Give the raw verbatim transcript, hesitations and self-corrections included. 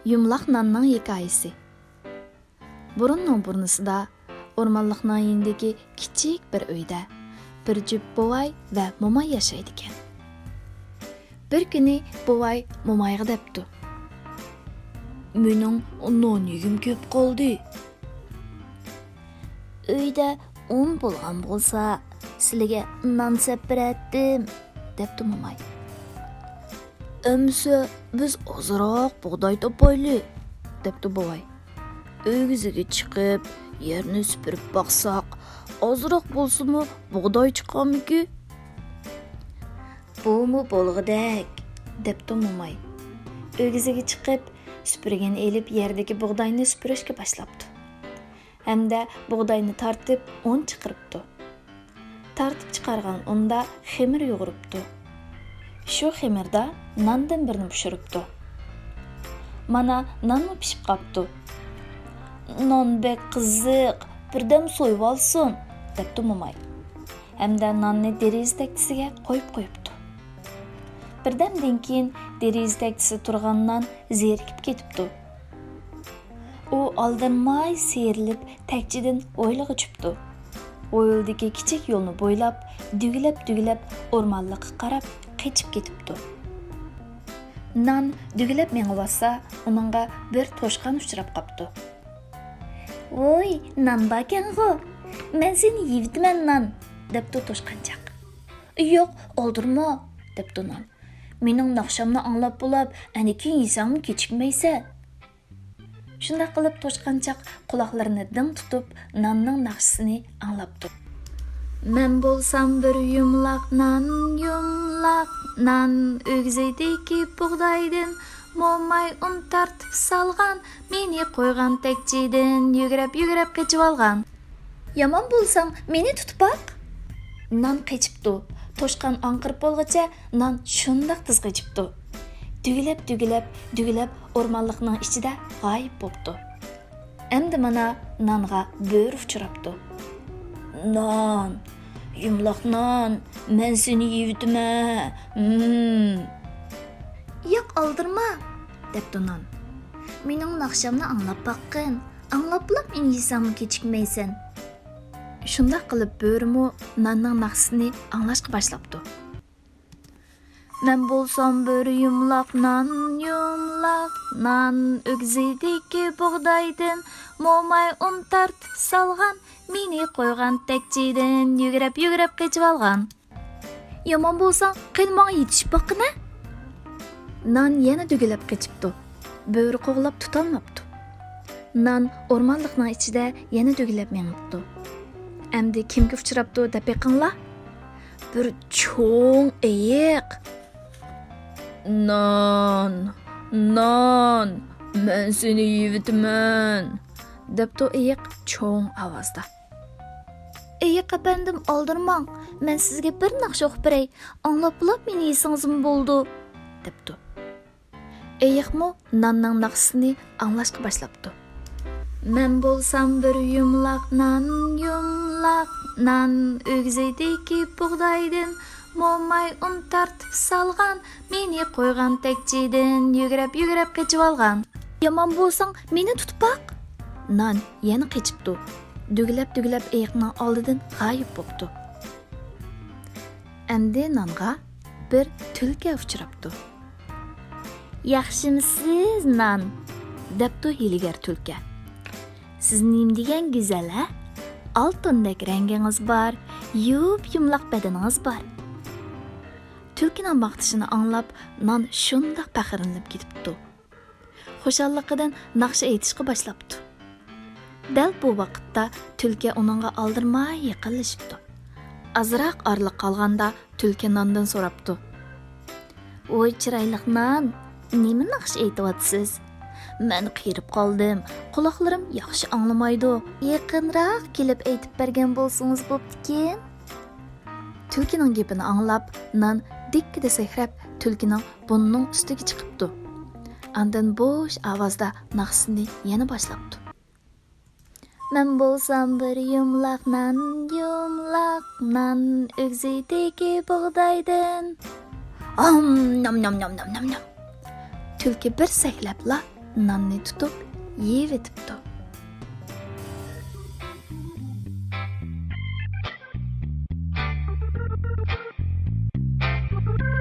يۇمىلاق ناننىڭ ھېكايىسى. بۇرۇننىڭ بۇرنىسىدا، ئورمانلىقنىڭ يېنىدىكى كىچىك بىر ئۆيدە بىر جۈپ بوۋاي ۋە موماي ياشايدىكەن. بىر كۈنى بوۋاي مومايغا دەپتۇ: «مېنىڭ نان يېگۈم كېلىپ قالدى. ئۆيدە ئۇن بولغان بولسا، سىلىگە نان سەپ بېرەتتىم»، دەپتۇ موماي. «ئەمىسە بىز ئازراق بۇغداي تاپايلى»، دەپتۇ بوۋاي. «ئۆگزىگە چىقىپ، يەرنى سۈپۈرۈپ باقساق، ئازراق بولسىمۇ بۇغداي چىقارمىكى؟» «بۇمۇ بولغۇدەك»، دەپتۇ موماي. ئۆگزىگە چىقىپ، سۈپۈرگىنى ئېلىپ، يەردىكى بۇغداينى سۈپۈرۈشكە باشلاپتۇ. ھەمدە بۇغداينى تارتىپ، ئۇن چىقىرىپتۇ. تارتىپ چىقارغان ئۇندا خېمىر يۇغۇرۇپتۇ. شۇ خېمىردا ناندىن بىرنى پىشۇرۇپتۇ. «مانا، نانمۇ پىشىپ قاپتۇ.» «نان بەك قىزىق، بىردەم سويۇۋالسۇن»، دەپتۇ موماي. ھەمدە ناننى دېرىزە تەكچىسىگە قويۇپ قويۇپتۇ. بىردەمدىن كېيىن دېرىزە تەكچىسىدە تۇرغان نان زېرىكىپ كېتىپتۇ. ئۇ ئالدىرىماي سىيرىلىپ، تەكچىدىن ھويلىغا چۈشۈپتۇ. ھويلىدىكى كىچىك يولنى بويلاپ، دۈگىلەپ-دۈگىلەپ ئورمانلىققا قاراپ قېچىپ كېتىپتۇ. نان دۈگىلەپ مېڭىۋاتسا، ئۇنىڭغا بىر توشقان ئۇچراپ قاپتۇ. «ۋوي، نان باركەنغۇ! مەن سېنى يەۋېتىمەن، نان!» دەپتۇ توشقانچاق. «ياق، ئالدىرىما!» دەپتۇ نان. «مېنىڭ ناخشامنى ئاڭلاپ بولاپ، ئەنە كېيىن يېسەڭمۇ كېچىكمەيسەن.» شۇنداق قىلىپ توشقانچاق قۇلاقلىرىنى دىڭ تۇتۇپ، ناننىڭ ناخشىسىنى ئاڭلاپتۇ. مەن بولسام بىر يۇمىلاق نان، يۇمىلاق نان، ئۆگزىدىكى بۇغدايدىن موماي ئۇن تارتىپ سالغان، مېنى قويغان تەكچىدىن يۈگرەپ-يۈگرەپ قېچىۋالغان. يامان بولساڭ، مېنى تۇتۇپ باق. نان قېچىپتۇ. توشقان ئاڭقىرىپ بولغۇچە نان شۇنداق تېز قېچىپتۇ. دۈگىلەپ، دۈگىلەپ، دۈگىلەپ ئورمانلىقنىڭ ئىچىدە غايىب بوپتۇ. ئەمدى مانا نانغا بۆرە ئۇچراپتۇ. نان، يۇمىلاق نان، مەن سېنى يەۋېتىمەن. ھىم. ياق، ئالدىرىما، دەپتۇ نان. مېنىڭ ناخشامنى ئاڭلاپ باققىن. ئاڭلاپلا مېنى يېسەڭمۇ كېچىكمەيسەن. شۇنداق قىلىپ بۆرىمۇ ناننىڭ ناخشىسىنى ئاڭلاشقا باشلاپتۇ. مەن بولسام بىر يۇمىلاق نان، يۇمىلاق نان، ئۆگزىدىكى بۇغدايدىن موماي ئۇن تارتىپ سالغان، مېنى قويغان تەكچىدىن يۈگرەپ-يۈگرەپ قېچىۋالغان. يامان بولساڭ، قېنى ماڭا يېتىشىپ باققىنە. نان يەنە دۈگىلەپ قېچىپتۇ. بۆرە قوغلاپ تۇتالماپتۇ. نان ئورمانلىقنىڭ ئىچىدە يەنە دۈگىلەپ مېڭىپتۇ. ئەمدى كىمگە ئۇچراپتۇ دەپ بېقىڭلار. بىر چوڭ ئېيىق. نان، نان، مەن سېنى يەۋېتىمەن، دەپتۇ ئېيىق چوڭ ئاۋازدا. ئېيىق ئەپەندىم، ئالدىرىماڭ، مەن سىزگە بىر ناخشا ئوقۇپ بېرەي، ئاڭلاپ بولاپ مېنى يېسىڭىزمۇ بولىدۇ، دەپتۇ. ئېيىقمۇ ناننىڭ ناخشىسىنى ئاڭلاشقا باشلاپتۇ. مەن بولسام بىر يۇمىلاق نان، يۇمىلاق نان، ئۆگزىدىكى بۇغدايدىن موماي ئۇن تارتىپ سالغان، مېنى قويغان تەكچىدىن يۈگرەپ-يۈگرەپ قېچىۋالغان. يامان بولساڭ، مېنى تۇتۇپ باق. نان يەنە قېچىپتۇ. دۈگىلەپ-دۈگىلەپ ئېيىقنىڭ ئالدىدىن غايىب بوپتۇ. ئەمدى نانغا بىر تۈلكە ئۇچراپتۇ. ياخشىمۇسىز، نان؟ دەپتۇ ھىيلىگەر تۈلكە. سىز نېمىدېگەن گۈزەل، ھە؟ ئالتۇندەك رەڭگىڭىز بار، يۇپ-يۇمىلاق بەدىنىڭىز بار. تۈلكىنىڭ ماختىشىنى ئاڭلاپ، نان شۇنداق پەخىرلىنىپ كېتىپتۇ. خۇشاللىقىدىن ناخشا ئېيتىشقا باشلاپتۇ. دەل بۇ ۋاقىتتا تۈلكە ئۇنىڭغا ئالدىرىماي يېقىنلىشىپتۇ. ئازراق ئارىلىق قالغاندا تۈلكە ناندىن سوراپتۇ. ۋوي، چىرايلىق نان، نېمە ناخشا ئېيتىۋاتىسىز؟ مەن قېرىپ قالدىم، قۇلاقلىرىم ياخشى ئاڭلىمايدۇ. يېقىنراق كېلىپ ئېيتىپ بەرگەن بولسىڭىز بوپتىكەن. تۈلكىنىڭ گېپىنى ئاڭلاپ، نان دىككىدە سەكرەپ، تۈلكىنىڭ بۇرنىنىڭ ئۈستىگە چىقىپتۇ. ئاندىن بوش ئاۋازدا ناخشىسىنى يەنە باشلاپتۇ. مەن بولسام بىر يۇمىلاق نان، يۇمىلاق نان، ئۆگزىدىكى بۇغدايدىن. ئام، نام، نام، نام. تۈلكە بىر سەكرەپلا ناننى تۇتۇپ يېيىۋېتىپتۇ.